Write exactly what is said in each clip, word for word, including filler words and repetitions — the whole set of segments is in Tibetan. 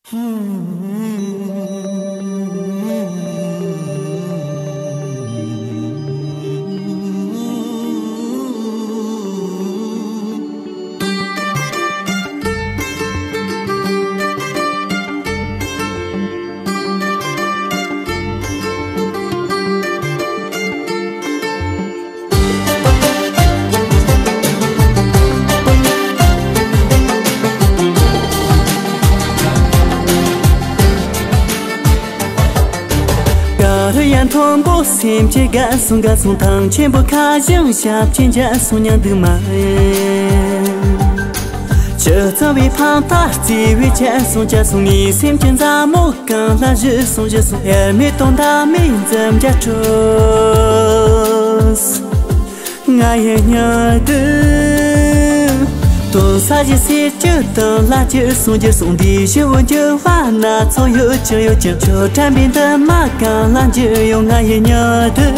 ག་རུ་ཡང་མཐོན་པོ་སེམས་ཀྱི་དགའ་སོང་དགའ་སོང་ཐང་ཆེན་པོ་ཁ་བཞིན་ཞབས་ཀྱི་འཇའ་སོང་མྱང་འདུག་མ་ཡིན། ཇི་ཙམ་བའི་ཕམ་ཐག་བརྩེ་བའི་ཆ་སོང་ཆ་སོང་ངའི་སེམས་ཀྱི་མཛའ་མོ་གང་ལ་བཞུད་སོང་བཞུད་སོང་ཡར་མེད་དང་མཐའ་མེད་འཛུམ་རྒྱ་ཁྲོས། ང་ཡི་སྙིང་དུ་དོན་ས་ཞིག་སེར་སྐྱ་དང་ལ་གྱུར་སོང་གྱུར་སོང་འདི་ཞི་བོ་འགྱུར་བ་སྣ་ཚོགས་ཡོད་ཀྱང་ཡོད་ཀྱང་ཁྱོད་དྲན་པའི་འདུན་མ་གང་ལ་འགྱུར་ཡོང་ང་ཡི་སྙིང་དུ།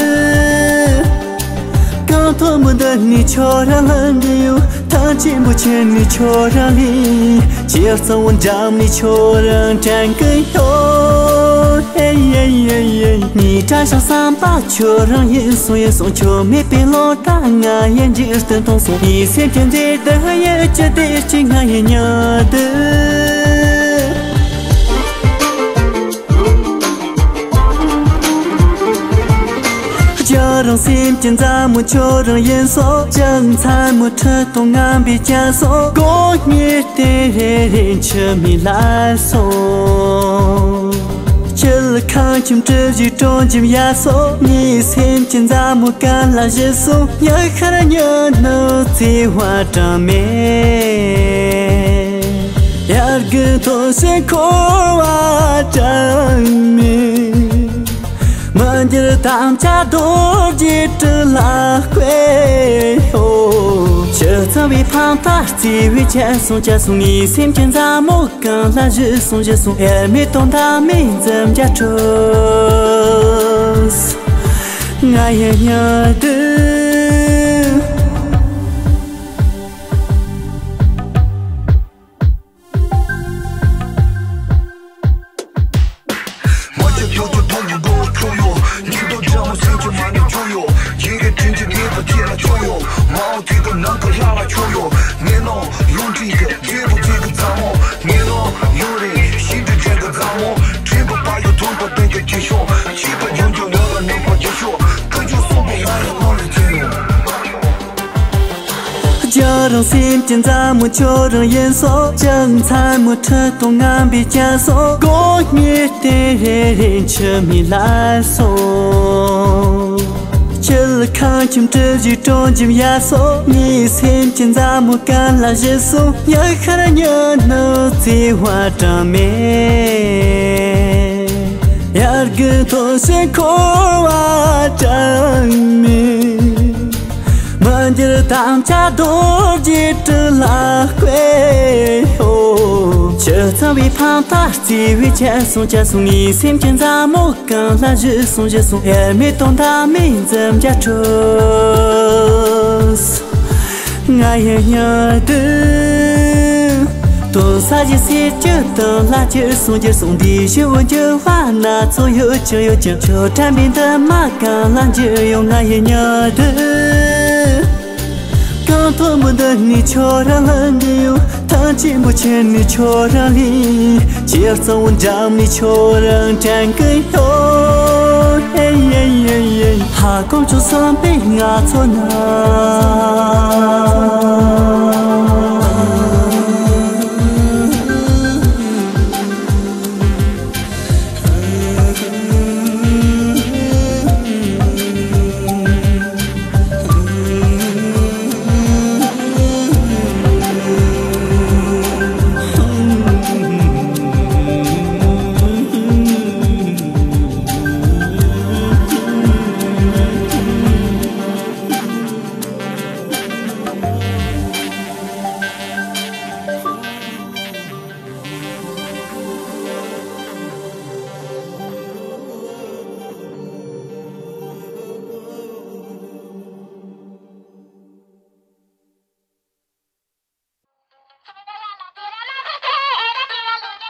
གང་ཐོག་མུ་མདུན་ནས་ཁྱོད་རང་ལ་འདི་ཡོད། ཐང་ཆེན་པོ་ཆེན་ནས་ཁྱོད་རང་ལས་ཇེ་གཙང་བོ་འགྲམ་ནས་ཁྱོད་རང་དྲན་གི་ཡོད། ཨེ་ཡེ་ཡེ་ཡེ། ངའི་དྲན་བཞག་བསམ་པ་ཁྱོད་རང་ཡིན་སོང་ཡིན་སོང་ཁྱོད་མེད་པའི་ལོ་ཟླ་ང་ཡི་འཇིག་རྟེན་སྟོང་སོང་ངའི་སེམས་ཀྱི་མཛེས་སྡུག་ཡོད་ཀྱི་དེ་ཅི་ང་ཡི་སྙིང་དུ། ཁྱོད་རང་སེམས་ཀྱི་མཛའ་མོ་ཁྱོད་རང་ཡིན་སོ། ཅང་མཚན་མོ་ཁྲི་སྟོང་ངན་པའི་རྐྱེན་སོ། སྒོ་ཉིད་དེ་རེ་རེ་འཆི་མེད་ལ་སོང་། ཁྱེད་ཁང་ཁྱིམ་གྲུ་བཞི་གྲོང་ཁྱིམ་ཡ་སོ། ངའི་སེམས་ཀྱི་མཛའ་མོ་གང་ལ་བཞུད་སོང་། ཉག་ཁར་ཉག་ནུབ་བརྩེ་བ་གྲངས་མེད། དབྱར་དགུན་ཐོག་ཞིང་འཁོར་བ་གྲངས་མེད། མི་འགྱུར་དམ་བཅའ་རྡོ་རྗེ་གྲུ་ལ་བརྐོས་ཡོད། ཇི་ཙམ་བའི་ཕམ་ཐག་བརྩེ་བའི་ཆ་སོང་ཆ་སོང་ངའི་སེམས་ཀྱི་མཛའ་མོ་གང་ལ་བཞུད་སོང་བཞུད་སོང་ཡར་མེད་དང་མཐའ་མེད་འཛུམ་རྒྱ་ཁྲོས། ང་ཡི་སྙིང་དུ། མ་ཆེ་ཐུག་ཆུ་ཐུག་གི་མགོ་བོ་འཁྱུག་ཡོད། ཉིན་ཐོ་འཇམ་མོ་སེམས་ཀྱི་མ་ཎི་འཁྱུག་ཡོད། ཡི་གེ་དྲིན་གྱི་ཉེས་པ་ཁྱེད་ལ་བཅོལ་ཡོད། མ་འོངས་དུས་སྐབས་ནམ་མཁའ་ལྷ་ལ་འཁྱུག་ཡོད། ངན་སློང་ལུང་ཁྲིད་ཀྱི་འབྲས་བུ་བརྩི་གི་མཛའ་མོ། ངན་སློང་ཡུན་རིང་ཞི་དུལ་ཅན་གྱི་མཛའ་མོ། དྲན་པ་བག་ཡོད་དུང་དང་ལྡན་གྱི་སྐྱིད་ཤོག་ཤིས་པ་ཡོང་རྒྱུ་ང་ལ་ནུས་པ་རྒྱུ་ཤོག་ཀུན་སྤྱོད་གསུམ་པོ་ང་ཡི་ནང་ལ་བྱིན་ཡོད། རྒྱ་རང་སེམས་ཀྱི་མཛའ་མོ་ཁྱོད་རང་ཡིན་སོ། ཅང་མཚན་མོ་ཁྲི་སྟོང་ངན་པའི་རྐྱེན་སོ། སྒོ་ཉིད་དེ་རེ་རེ་འཆི་མེད་ལ་སོང་། ཁྱེད་ཁང་ཁྱིམ་གྲུ་བཞི་གྲོང་ཁྱིམ་ཡ་སོ། ངའི་སེམས་ཀྱི་མཛའ་མོ་གང་ལ་བཞུད་སོང་། ཉག་ཁར་ཉག་ནུབ་བརྩེ་བ་གྲངས་མེད། དབྱར་དགུན་ཐོག་ཞིང་འཁོར་བ་གྲངས་མེད། མི་འགྱུར་དམ་བཅའ་རྡོ་རྗེ་གྲུ་ལ་བརྐོས་ཡོད། ཇི་ཙམ་བའི་ཕམ་ཐག་བརྩེ་བའི་ཆ་སོང་ཆ་སོང་ངའི་སེམས་ཀྱི་མཛའ་མོ་གང་ལ་བཞུད་སོང་བཞུད་སོང་ཡར་མེད་དང་མཐའ་མེད་འཛུམ་རྒྱ་ཁྲོས། ང་ཡི་སྙིང་དུ། དོན་ས་ཞིག་སེར་སྐྱ་དང་ལ་གྱུར་སོང་གྱུར་སོང་འདི་ཞི་བོ་འགྱུར་བ་སྣ་ཚོགས་ཡོད་ཀྱང་ཡོད་ཀྱང་ཁྱོད་དྲན་པའི་འདུན་མ་གང་ལ་འགྱུར་ཡོང་ང་ཡི་སྙིང་དུ། གང་ཐོག་མུ་མདུན་ནས་ཁྱོད་རང་ལ་འདི་ཡོད། ཐང་ཆེན་པོ་ཆེན་ནས་ཁྱོད་རང་ལས་ཇེ་གཙང་བོ་འགྲམ་ནས་ཁྱོད་རང་དྲན་གི་ཡོད། ཨེ་ཡེ་ཡེ་ཡེ། ལྷ་དཀོན་མཆོག་གསུམ་པོས་ང་མཚོན་ན།